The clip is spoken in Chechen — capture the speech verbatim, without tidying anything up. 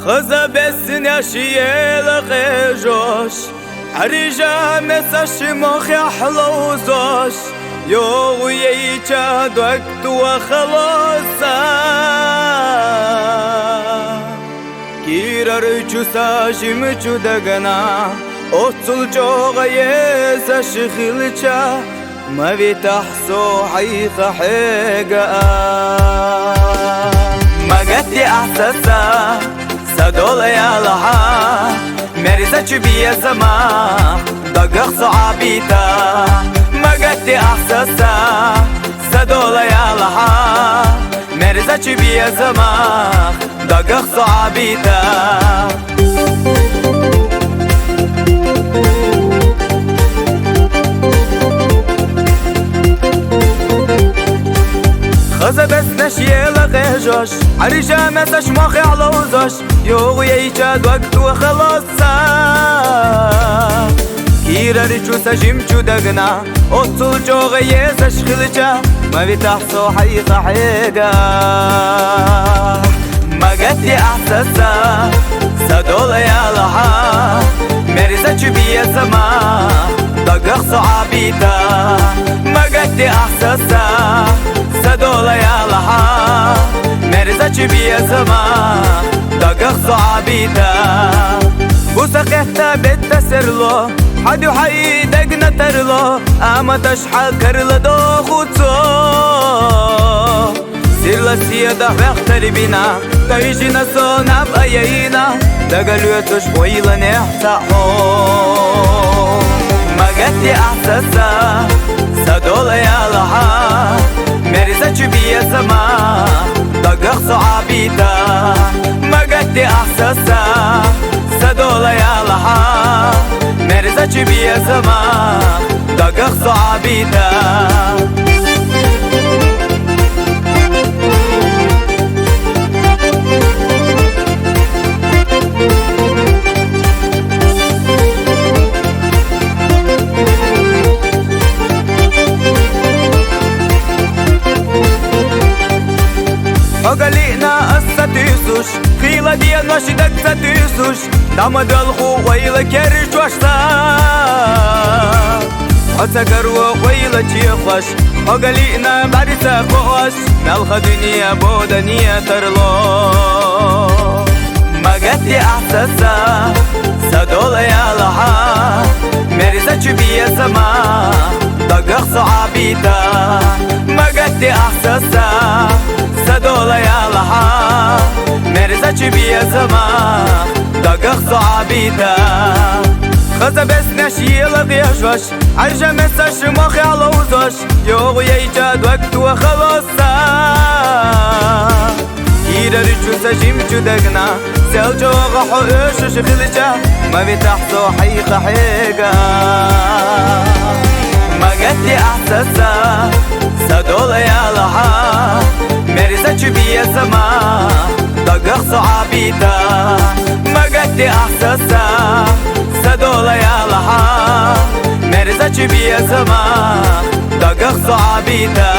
Хаза беснеш ела къежош, Ӏаржа месаш мохехь ловзош, йогӀу яйча дог туа халоса. Кирар чу са жимчу дагна, оцул чӀогӀа езаш хилча, ма витахь со хьайха хьега. Ма гатде ахь са са, са дола ялахьа, мерзачу безама, дагах со Ӏабита. Ма гатде ахь са са, са дола ялахьа, мерзачу безама, дагах со Ӏабита. Хаза беснеш ела къежош, Ӏаржа месаш мохехь ловзош, йогӀу яйча дог туа халоса. Кирар чу са жимчу дагна, оцул чӀогӀа езаш хилча, ма витахь со хьайха хьега. Ма гатде ахь са са, са дола ялахьа, мерзачу безама, дагах со Ӏабита. Ма гатде ахь са са, са дола ялахьа, мерзачу безама, дагах со Ӏабита. Буса кхетта бетта серло, хьадю хьай дагна тарло, амма таш хьа карла доху цо. Сирла седа хӀехтарбина, тайжина со наб а яйна, дага лоьцуш ойла нехь ца хьо. Ма гатде ахь са са, са дола ялахьа, мерзачу безама, дагах со Ӏабита. Ма гатде ахь са са, са дола ялахьа, мерзачу безама, дагах со Ӏабита. Хьо галиъна ас сатуьйсуш, хила денош даг ца туьйсуш, дама доьлху ойла керчош ца. Хьо ца карво ойла чехош, хьо галиъна бӀаьри ца кхоош, мелха дуьне бодане тарло. Ма гатде ахь са са, са дола ялахьа, мерзачу безама, дагах со Ӏабита. Ма гатде ахь са са, са дола ялахьа, мерзачу безама, дагах со Ӏабита. Хаза беснеш ела къежош, Ӏаржа месаш мохехь ловзош, йогӀу яйча дог туа халоса. Кирар чу са жимчу дагна, сел чӀогӀа хьо оьшуш хилча, ма витахь со хьайха хьега. Ма гатде ахь са са, са дола ялахьа, мерзачу безама, дагах со Ӏабита. Ма гатде ахь са са, са дола ялахьа, мерзачу безама, дагах со Ӏабита.